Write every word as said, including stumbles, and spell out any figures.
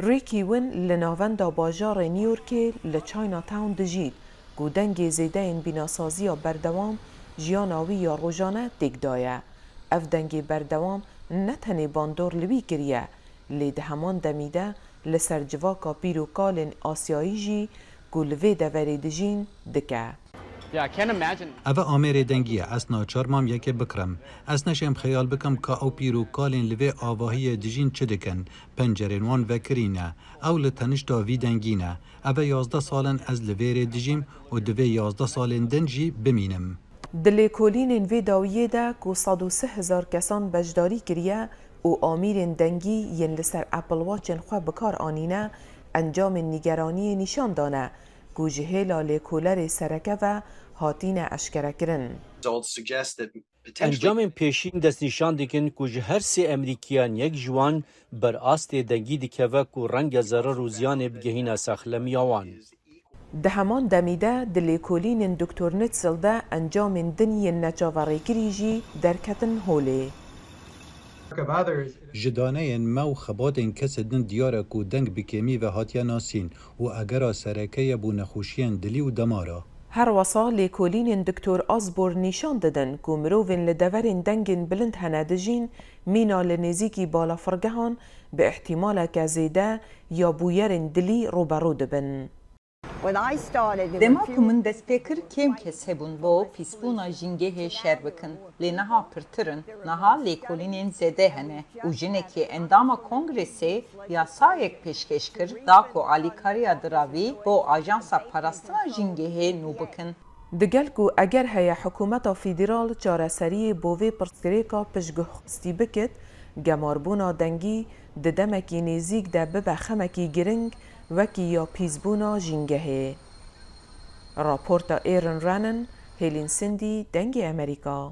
Ricky Wynn li navenda bajarê New Yorkê li Chinatown dijît, ku dengê zêdeyên bînasaziya berdewam jiyana wî ya rojane têk daye. Ev dengê berdewam ne tenê bandor li wî kiriye, lê di heman demî de li ser civaka pîr û kalên Asyayî jî ku li vê deverê dijîn dike. Eve amêrê dengî ye, ez naçar mam yekê bikirim. Ez neşêm xeyal bikim ka ew pîr û kalên li vê avahiyê dijîn çi dikin. Pencerên wan vekirî ne. Ew li tenişta vî dengî ne. Eve yazdeh sal in ez li vê rê dijîm û divê yazdeh salên din jî bimînim. Di lêkolînên vê dawiyê de ku sed û sih hezar kesan beşdarî kiriye û amîrên dengî yên li ser Apple Watchên xwe bi kar anîne, encamên nîgeraniyê nîşan dane ku ji hêla lêkolerê sereke ve hatîne eşkerekirin. Encamên pêşîn destnîşan dikin ku ji her sê Emerîkiyan yek ji wan ber astê dengî dikeve ku renge zerir û ziyanê bigehîne saxlemiya wan. Di heman demî de di lêkolînên Doktor Nitzel de encamên din yên neçaverêkirî jî derketin holê. Ji daneyên me û xebatên kesê din diyar e ku deng bi kêmî ve hatiye nasîn û egera sereke ye bo nexweşiyên dilî û demara. Herwesa lêkolînên Doktor Osborne nîşan didin ku mirovên li deverên dengên bilind hene dijîn mîna li nêzîkî balafirgehan bi îhtîmaleke zêde ya bûyerên dilî rûberû dibin. Dema ku min dest pê kir, kêm kes hebûn bo pîsbûna jîngehê şer bikin. Lê niha pirtir in. Niha lêkolînên zêde hene û jinekê endama kongresê yasayek pêşkêş kir da ku alîkariya diravî bo Ajansa Parastina Jîngehê nû bikin. Digel ku eger heye hikûmeta federal çareseriyê bo vê pirsgirêka piştguhxwestî bikit, gemarbûna dengî di demekî nêzîk de bibe xemekî giring wekî ya pîsbûna jîngehê. Raporta Aaron Rennan, Hêlîn Sindî, Dengê Emerîka.